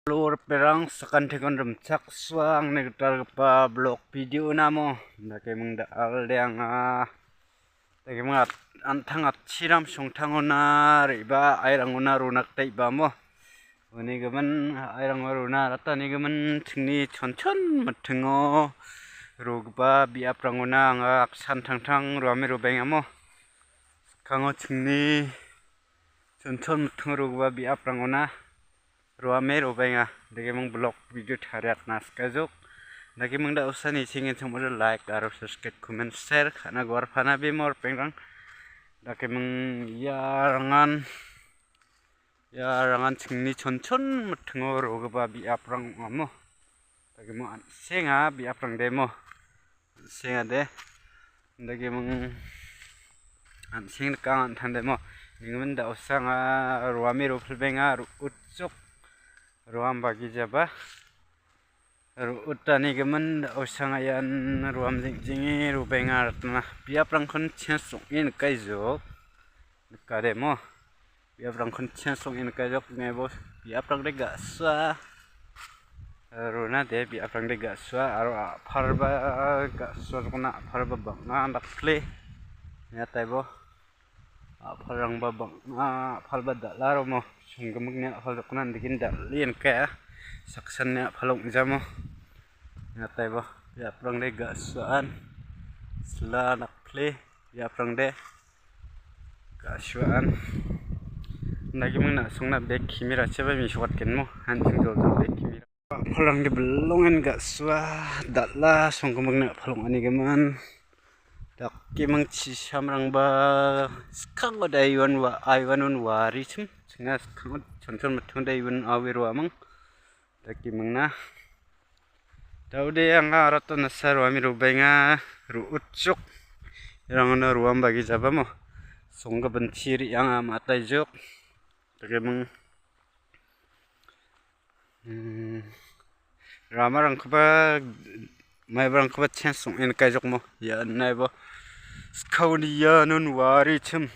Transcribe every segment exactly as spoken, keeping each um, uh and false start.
Lorperang sakantikon rimchaksoa angni gitalgipa blog video namo. Dakeming da·alde anga. Dakeming at-, an·tang atchiram songtangona re·ba airangona rona gita ibamo. Uni gimin airangona rona ratanigimin chingni chonchon mitingo rogipa biaprangona anga aksan tangtang roame robengamo. Skkango chingni chonchon mitingo rogipa biaprangona roame robaenga. Dakeming blog video tariatna sikajok. Dakeming da·osani singen chongmode like aro subscribe, comment, share ka·na guarpana bemo ripengrang. Dakeming iarangan, iarangan chingni chonchon mitingo rogipa biaprang ong·amo. Dakeming an·senga biaprang demo. An·sengade. Dakeming an·seng nika an·tangdemo. Nigimin da·osanga roame ropilbenga ro-, utsok roam bagijaba. Ro-, utanigimin da·osanga ian roam jing·jinge robenga ratna. Biaprangkon chens ong·e nikaijok. Nikademo. Biaprangkon chens ong·e nikaijok nebo. Biaprangde ga·sua. Rona de biaprangde ga·sua aro a·palba ga·sua jokna a·palba bang·a dakple. Niataibo a·palrangba bang·a a·palba dal·a romo. Songgimikni a·pal jokna indake dal·e nikaia. Saksani a·pal ong·jamo. Niataibo biaprangde ga·suaan sila dakple. Biaprangde ga·suaan. Indakeming na·songna bek kimerachiba mesokatgenmo. Hanching joljol bek kimera. A·palrangde bilongen ga·sua dal·a songgimikni a·pal ong·anigimin. Dakeming chisamrangba skangode aiwan wa-, aiwanon warichim. Chingna skango chonchon mitingo de aiwan aue roaming. Dakemingna. Daode anga arato nasa roami robaenga ro-, utsok. Irangono roam bagijabamo. Songgibinchi re·anga ma·taijok. Dakeming. Hmm. Ramarangkoba, maibarangkoba chens ong·e nikaijokmo. Ia naibo. Skaoni ianon warichim.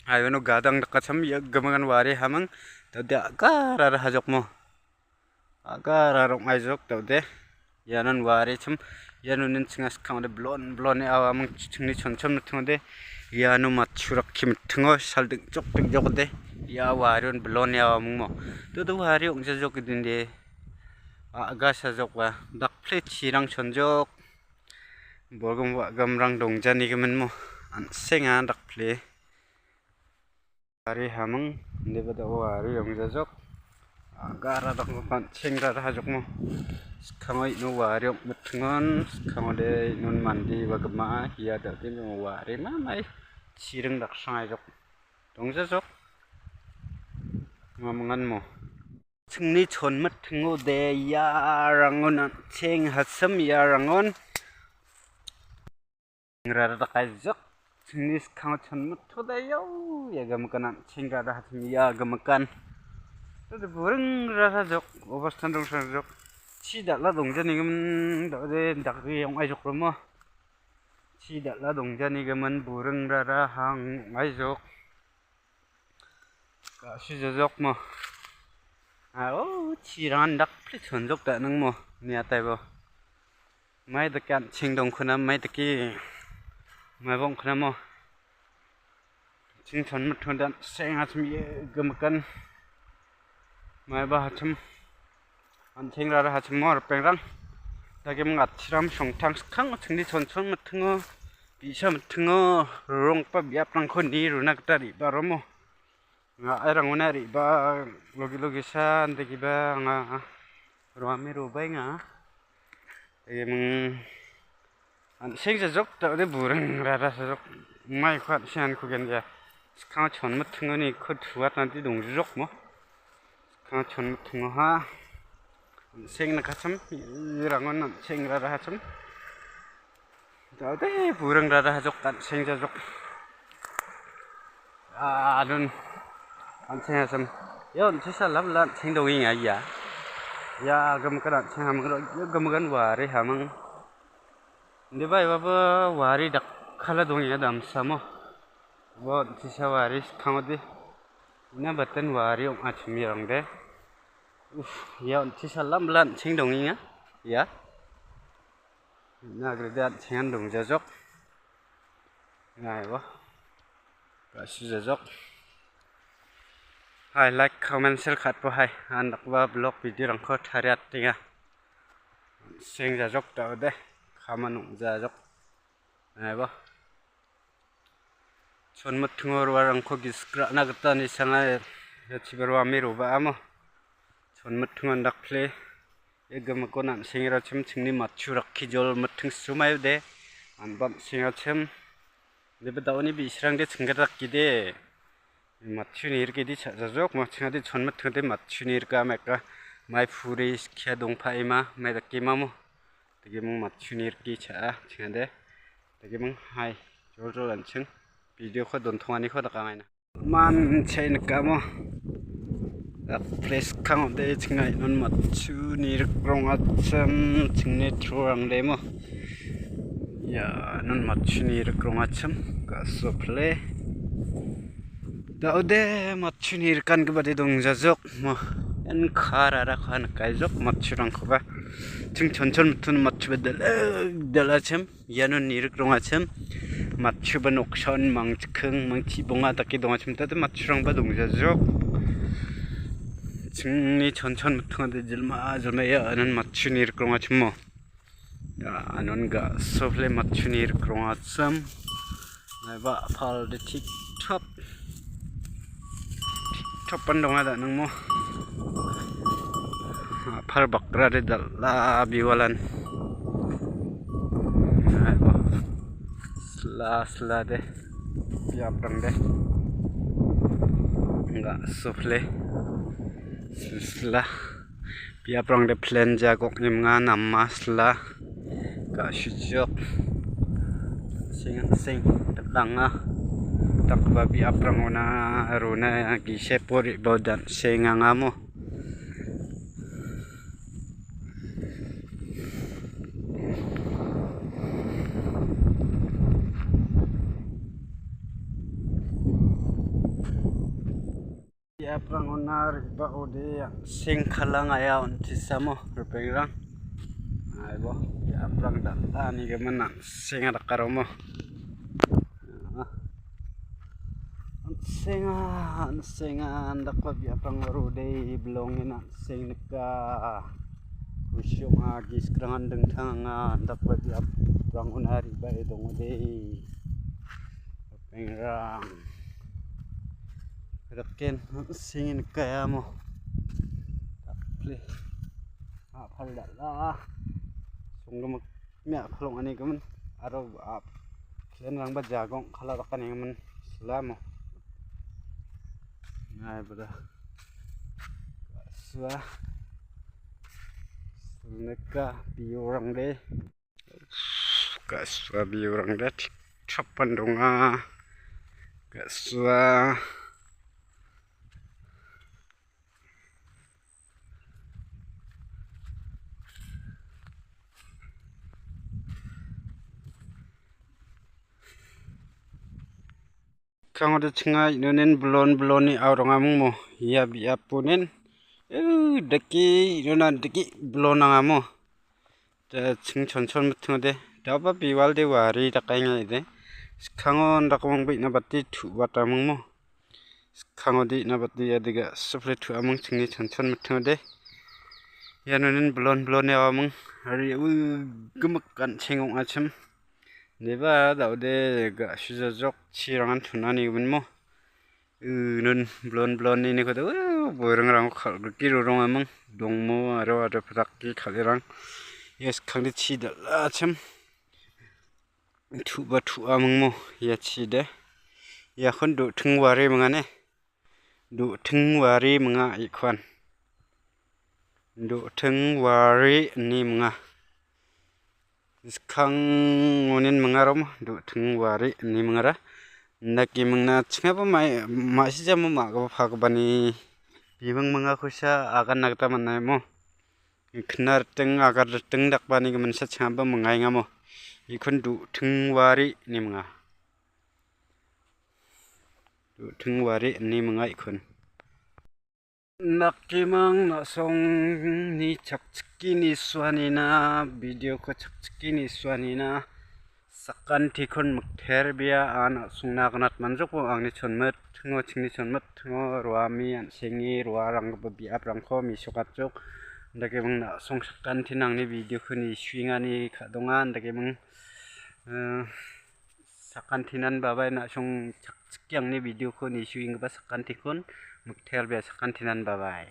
Aiwano gadang dakachim ia gimikan wari hamang. Daode agarara hajokmo. Agarara ong·aijok daode. Ianon warichim. Iano nin chinga skangode blon blon e awaming chingni chonchon mitingode. Iano matchurakki mitingo sal ding·jok ding·jokode. Ia warion blon e awamingmo. Dodo wari ong·jajok idinde. A·gasajokba. Dakple chirang chonjok. Bolgim wa·gimrang dongjanigiminmo. An·senga dakple. Wari haming, indiba da·o wari ong·jajok. Agarara dakgipa an·chengrara hajokmo. Skango ino wari ong·mitingon, skangode inon mande ba gima, ia dal·de wari mamai chiring daksang aijok. Dongjajok. Maminganmo. Chingni chonmitingode iarangon an·cheng hasim iarangon. Rara dakaijok. Chingni skango chonmitode ia gimikan an·cheng rara hasim ia gimikan. Tode buring rara jok. Obastan dongsajok. Chi dal·a dongjanigimin dal·de dake ong·aijok romo. Chi dal·a dongjanigimin buring rara hang ong·aijok. Ga·sujajokmo. Aro chirangan dakpli chonjok da·ningmo niataibo. Mai dake an·cheng dongkona, mai dake maiba ong·konamo. Ching chonmiton da an·seng hachim ia gimikan. Maiba hachim. An·cheng rara hachimo ripengrang. Dagiming atchiram songtang skang chingni chonchon mitingo, bi·sa mitingo, ronggipa biaprangko nie runa gita re·baromo. Anga airangona re·ba logi logisa andegiba anga roame robaenga. Dagiming an·seng jajok, da·ode buring rara sajok. Maiko an·seng anko gendia. Skango chonmitingoni ko tuatnadi dongjajokmo. Skango chonmitingoha. An·seng nakachim, irangon an·seng rara hachim. Da·ode buring rara hajok, an·seng jajok. Ah, adun. An·seng hachim. Ia on·tisa lab la an·seng dongenga ia. Ia gimikan an·seng hamang ro, ia gimikan wari hamang. Indiba ibaba wari dakkala dongenga damsamo. Ua on·tisa wari skangode. Ina batan wari ong·a chimirangde. Uf, ia on·tisa lambilan an·cheng dongenga. Ia. Na·a grede an·chengan dongjajok. Naibo. Ga·sujajok. Hai, like, comment, share ka·atbo hai. An dakgipa vlog video-rangko tariatenga. An·sengjajok da·ode. Kaman ong·jajok. Naibo. Chonmitingo roarangko gisik ra·na gita nisanga ia chiba roame roba·amo. Chonmitingo andakple ia gimikon an·sengerachim chingni matchu rakki jol miting sumaide. Anba an·sengerachim. Deba da·oni bi·sarangde chinggirakgide. Matchu nirikedi cha·jajok, matchingade chonmitingde matchu nirika meka. Mai puri skia dongpaima, mai dakemamo. Dagiming matchu niriki cha·a, chingade. Dagiming hai, jol jol an·ching. Video-ko dontonganiko dakangaina. Man chai nikamo. Dak place kangode chingai non matchu nirikronga chim chingni trurangdemo. Ia, non matchu nirikrongachim, ga·sopile. Da·ode matchu nirikangibade dongjajok mo. Ian kararako nikaijok matchurangkoba. Ching chonchon mitun matchuba dal·e dalachim. Iano nirikrongachim. Matchuba noksaon mangchiking, mangchibonga dake dongachim. Tade matchurangba dongjajok. Chingni chonchon mitungade jilma jilma ia anan matchu nirikrongachimo. Ya, anon ga·sopile matchu nirikrongachim. Naiba a·palde tip-top. Tip-topan donga da·nangmo. A·pal bakrade dal·a biwalan. Naiba. Sila, silade. Biaprangde. Ga·sopile. Sila. Biaprangde plain jagokni minga nama sila. Ga·sijok. Sing, sing, dakdanga. Dakgipa biaprangona rona gisepo re·bao dan sengangamo. Biaprangona re·baode an·seng kalang aia on·tisamo ripengrang. Aibo, biaprang dal·a nigimin an·senga dakaromo. An·senga, an·senga, andakba biaprango rode bilongen an·seng nika. Kusi ong·a, gisikrangan dingtang ong·a, andakba biaprangona re·bae dongode. Ripengrang. Riken, an·seng nikaiamo. Dakple. A·pal dal·a. Songgimik me a·pal ong·anigimin. Aro a-, plain-rangba jagong kala dakanigimin. Silamo. Nai bada. Sua. Silnika biorangde. Ga·sua biorangde tip-topan donga. Ga·sua. Kangode chinga inonin blon blonni aorangamingmo ia biaponin, eh, dake inona dake blon nangamo. Te ching chonchon mitungode, daba biwalde wari dakaenga ide. Sikango indakmingba ina bate tu·batamingmo. Sikango de ina bate ia dega suple tu·aming chingni chonchon mitungode. Ianonin blon blonni aoaming, ari u gimik an·cheng ong·achim. Deba da·ode ga·sujajok chirangan tunani giminmo. Unon blon blon inikode, u, boirangrangko kal·grike rorongaming. Dongmo aro ado pidake kal·erang. Ia skangde chi dal·achim. Tu·ba tu·amingmo ia chide. Iakon do·ting wari mingane. Do·ting wari minga ikuan. Do·ting wari ine minga. Skang onin mingarom do·ting wari ine mingara. Indake mingna chingaba mai, ma·sijamo ma·gipa pagipani biming mingakosa aganna gita man·aimo. Knar riting, agar riting dakbani giminsa chingaba mingaengamo. Ikon do·ting wari ine minga. Do·ting wari ine minga ikon. Nakimang na·songni chakchikini suanina, video-ko chakchikini suanina, sakantikon mikterbea an a·songna agnat manjokbo angni chonmit tingo, chingni chonmit tingo, roami an·sengi roaranggipa biaprangko mesokatjok. Dakimang na·song sakantin angni video-ko nisuengani ka·donga, dakimang, eh, sakantinan babai na·song chakchike angni video-ko nisuenggipa sakantikon mikterbea sakantinan babai.